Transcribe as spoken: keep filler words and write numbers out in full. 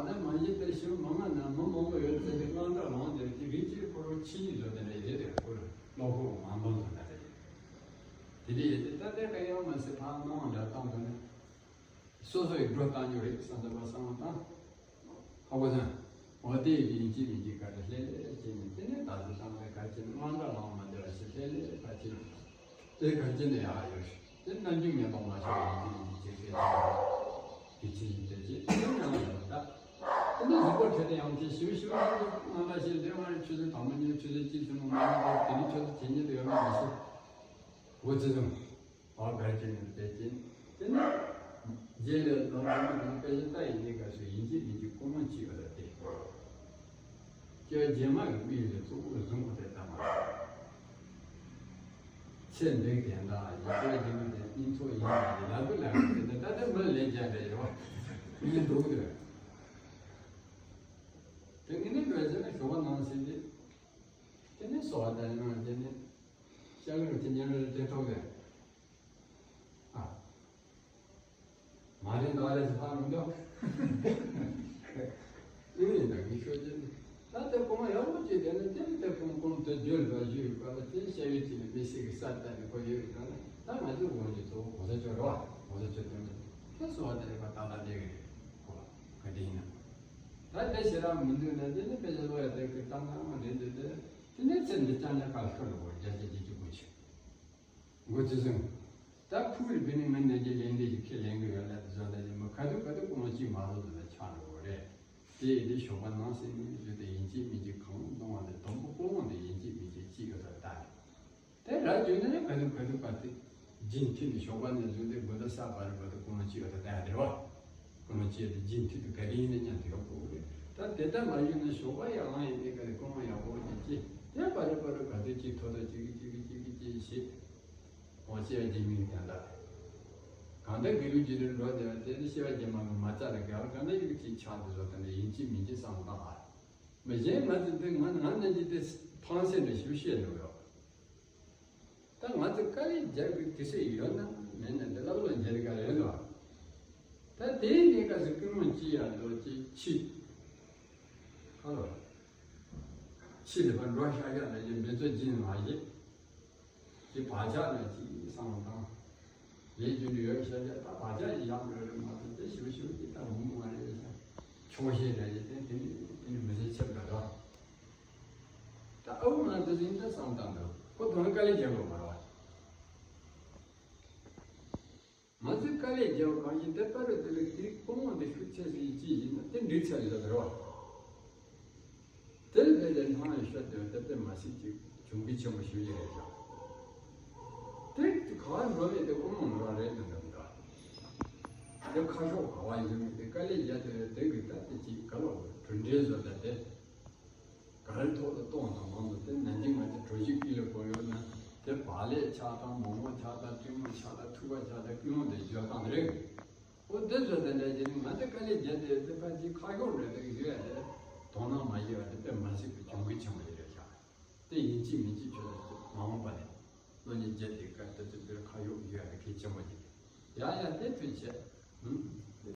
ད་མ་གཞི་དེར་ཞིག་མི་མང་ན་མི་མང་པོ་ཡོད་ཚེ་དེ་དངངས་སྐྲག་ལངས་དེར་གྱི་རིགས་གཅིག་ཁོ་རང་ཆོས་ཉིད་བཟོ་དེ་འདྲ་ཡོད་དེ་ཁོ་རང་བློ་ཁོག་མང་པོ་བཟོ་ན་དེ་རེད། དེ་འདྲ་ཡོད་དེ་ད་ལྟའི་ཀ་ཡང་མ་སྲིད་ཕར་སྣང་བ་འདྲ་བཏང་དུས་ནས་སོ་སོ་ཡི་སྒྲོ་བཏང་རྒྱུ་རེད་བསམ་ཚུལ་བ་བསམ་བློ་བཏང་། ཧ་གོ་སོང་། འོ་དེ་ཡི་ཡིན་གཅིག་མིན་གཅིག་ག་རེ་ལྷད་ལྷད་བྱས་ནས་དེ་ནས་ད་གཟོད་བཏང་ནས་ག་ཅི་དངངས་སྐྲག་ལངས་མ་བསྡད་པ་ཞིག་ལྷད་ལྷད་ཕར་ཕྱིན། དེ་ག་ཅི་ནས་ཡག་ཡོད་ཤག་དེ་རྣམ་འགྱུར་ངན་པ་མ་ཤོར་བའི་ཡིན་གཅིག་མིན་གཅིག་བྱེད་ཀྱི་ཆེད་དུ་དེ་ཕྱིན་ཡིན་དེ་ཅི་དེ་ནང་ལ་ཡོད་ད། དེ་ནས་གཟུགས་པོ་ཁྲོད་དུ་ཡང་དེ་ཞིབ་ཞིབ་ངང་ལ་ཞིག་འདྲེ་བར་ཆུ་ཚོད་དང་པོ་ཉིན་ཆུ་ཚོད་གཅིག་ཙམ་མ་ཡིན་པར་དེ་ནི་ཆུ་ཚོད་བྱེད་ཉིན་དུ་ཡོད་མ་མི་ཤེས། འོ་ཙི་ཙམ། ཨ་གར་གྱི་ནི་དེ་ཅན། དེ་ནི། རྗེས་ལ་ལམ་རིམ་པ་དང་དཔེ་ཆ་ལྟ་ཡི་གནས་སྐབས་སུ་ཡིན་གཅིག་མིན་གཅིག་ཀུན་སློང་གཅིག་ཡོད་ལ་སྟེ། སྐྱེ་བ་རྗེས་མ་གི་དམིགས་ཡུལ་གཙོ་བོར་བཟུང་བ་དེ་ལྟ་མ། ཚེ་འདི་གན་དང་ཡི་སྐྱེ་བ་རྗེས་མ་དེ་གཉིས་ཚོགས་ཡིན་པ་ལ་ལབ་ལ་དེ་ནི་ད་ལྟ་མི་ལས་རྒྱ་འདྲ་ཡོད་མི་འདུག་དེ། དེ་ངས་ནི་བོད་ཟེར་ན་ཞོགས་པ་ནང་ཟིན་ཏེ། དེ་ནི་གསོལ་བ་དང་ནང་དེ་ནི་ལྕགས་རི་དེ་ཉལ་རི་དེ་ཐོག་གི། ཨ། མ་རེད་འདུག་རེད་ཟེར་ཧ་མི་འདུག་ཨེ་ཡིན་ད་ངས་ཤོད་ཀྱི་འདུག་ད་ལྟ་ཁོང་ཡག་པོ་བྱས་བསྡད་ན་དེ་ལྟ་ཁོང་ཁོང་དུ་བརྗོད་པ་ཞུས་པ་ལ་དེ་བྱ་བའི་དུས་ནས་མི་སྲིད་ཀྱི་ས་ལྟ་ནས་ཁོ་ཡོད་རེད་ད་ན་ད་ང་ཚོའི་འོག་གི་གཙོ་བོ་གོང་ས་མཆོག་རེད་བ་གོང་ས་མཆོག་དོན་དུ་དེ་གསོལ་བ་དེ་རེད་པ་ད་ལ་ལས་ཀྱི་རེད་ཁོ་ལ་ག་དེ་ཡིན་ན་ད་དེ་ཞེ་དྲག་མི་འདུག་ན་དེ་ནི་དཔེ་ཆ་ཀློག་ཡ་དེ་གི་གཏམ་གང་མ་རེད་འདུག་དེ་དེ་ནས་ཚེ་འདི་རྐྱང་རྐྱང་ཁ་ཤོར་ལ་འོ་བརྒྱ་ཆ་བརྒྱད་ཅུ་དགུ་ཆུ། འགོ་ཚུལ་བཟུང་། ད་ཕུགས་རེ་བི་ནི་ངན་ནན་གྱི་ལན་འདེབས་ཀྱི་ཁས་ལེན་གི་ཡོད་ལ་བཟོ་ལ་ཡིན་མ་ཁ་ཐུག་ཁ་ཐུག་ཀུན་སློང་གཅིག་མ་བཟོ་ལ་ཆགས་འགྲོ་གི་རེད། དེ་ཡི་དེ་ཞོགས་པ་ནང་སེམས་ནས་བཟོས་ཏེ་ཡིན་གཅིག་མིན་གཅིག་གང་གཏོང་བ་དེ་དང་པོ་ཀུན་སློང་དེ་ཡིན་གཅིག་མིན་གཅིག་གཅིག་ཡོད་ས་ལྟ་རེད། དེ་ར་བརྗོད་ན་ནི་ག་དུས་ག་དུས་པ་དེ་རྒྱུན་མཐུད་ནས་ཞོགས་པ་ནས་བཟོས་ཏེ་དགོང་དག་ས་བར་བར་དུ་ཀུན་སློང་གཅིག་ཡོད་ས་ལྟ་ཡ་རེད་བ། ཀུན་སློང་གཅིག་དེ་རྒྱུན་མཐུད་དུ་ག་དེ་ཡིན་ན་མཉམ་དུ་ཡོང་དགོས་རེད། ད་དེ་ལྟར་མ་བྱུང་ན་ཞོགས་པ་ཡང་ཡིན་ནས་ག་དེ་ཀུན་སློང་ཡག་པོ་ཅིག་སྐྱེས་དེ་བར་བར་ག་དུས་གཅིག་ཐོག་ཐོག་གཅིག་གིས་གཅིག་གིས་གཅིག་གིས་གཅིག་བྱེད། འོ་སྐྱེ་བ་རྗེས་མའི་དོན་དག་གང་ལྟར་དགེ་ལུགས་རྒྱུད་ལ་འགྲོ་བསྡད་པ་དེ་ནི་སྐྱེ་བ་རྗེས་མ་གི་མ་རྩ་ལ་དགའ་བ་གང་ལྟར་ཡུག་ཅིག་ཆགས་འདུག་བཟོ་ལྟ་ནས་ཡིན་གཅིག་མིན་གཅིག་བསམ་བློ་བཏང་ཨ། མི་གཞན་ང་ཚོ་འདི་ང་ང་ནང་གི་དེ་ཕངས་སེམས་འདྲ་ཞིག་བཤད་འདུག་ཡོད། ད་ང་ཚོ་དཀའ་ལས་རྒྱག་དགོས་དུས་ཚོད་ཡོད་ན་མེད་ན་འདི་ལབ་ལོ་རྒྱལ་དཀའ་ཡོད་འདུག་ད་དེའི་གནས་སྐབས་སུ་ཀུན་སློང་ཅི་ཡང་འདུག་ཅི་ཕྱི། ཧ་ལོ། ཕྱི་ལ་ཕར་འགྲོ་ཤག་ཤག་ལ་ཡིན་མི་ཚོ་སྦྱིན་མ་བྱེད། དེ་བག་ཆགས་ལ་ཅིག་བསམ་བློ་བཏང་། ལས་རྒྱུ་འབྲས་ཡོད་ཤག་ཤག་ད་བག་ཆགས་ཡིན་ཡག་འགྲོ་རེད་མ་གཏོགས་དེ་ཞིབ་ཞིབ་ཀྱི་ད་འོང་མ་རེད་ཤག་ཆོག་ཤེས་རེད་དེ་དེ་ནི་དེ་ནི་མི་ཚེ་ཆེ་བ་འདྲ་འདུག་ད་ཨ་བོ་ང་དེ་ཚོ་ཡིན་ད་བསམ་བཏང་འདུག་ཁོ་དོན་དཀའ་ལས་རྒྱག་དགོས་མ་རེད་བ། ང་ཚོས་དཀའ་ལས་རྒྱག་པ་གང་ཞིག་དེ་ལྟ་བུ་དེ་ལ་དེའི་ཀུན་སློང་དེ་ཤུགས་ཆེ་ཞིག་ཅི་ཡིན་ན་དེ་འགྲིག་ཚར་ཡོད་རེད་བ། དེ་ལ་དེ་ལས་སྣང་ཡང་ཤོད་དེ་དེ་དེ་མ་སྲིད་ཅིག་གྱོང་གུད་ཆེན་པོ་ཞིག་ཡོད་རེད་ཤག་དེ་ག་བ་འགྲོ་བའི་དེ་ཀུན་སློང་རང་རེད་དེ་འདྲ་མི་འདྲ། དེ་ཁ་ཕྱོགས་ག་བ་ཡིན་མིན་དེ་དཀའ་ལས་རྒྱག་དེ་དེ་གི་ད་དེ་ཅིག་ག་ལ་གྲུབ་འབྲས་བཟོ་ལྟ་དེ། ག་རེ་ཐོག་ལ་གཏོང་དང་མང་དུ་དེ་ནན་གྱིས་ང་ཚོས་གྲོས་གཞི་ཀུན་ལ་གོ་ཡོད་ན་དེ་བག་ལེབ་ཆགས་དང་མོག་མོག་ཆགས་དང་སྤྲིན་མོ་ཆགས་དང་ཐུག་པ་ཆགས་དང་ཀུན་སློང་དེ་བརྗོད་སྟངས་རེད། འོ་དེ་ཚོ་དེ་འདྲ་བྱས་ནས་ང་ཚོས་དཀའ་ལས་བརྒྱབ་དེ་དེ་ཕལ་ཆེར་ཁ་ཕྱོགས་འདྲ་དེ་ཡོད་ཡ་དེ་དོ་སྣང་མ་བྱས་པ་དེ་དཔེ་མ་སྲིད་པའི་གྱོང་གུད་ཆེན་པོ་ཞིག་རེད་ཤག་དེ་ཡིན་གཅིག་མིན་གཅིག་ཁྱོད་ཚོ་མ་འོངས་པ་ནས་བློ་ཉེས་བརྒྱབ་དེ་དཀའ་དེ་ཚོ་དེར་ཁ་ཕྱོགས་ཡོད་ཡ་དེ་གལ་ཆེན་པོ་ཞིག་རེད། ཡ་ཡ་དེ་ཐུགས་རྗེ་ཆེ། ཨུམ།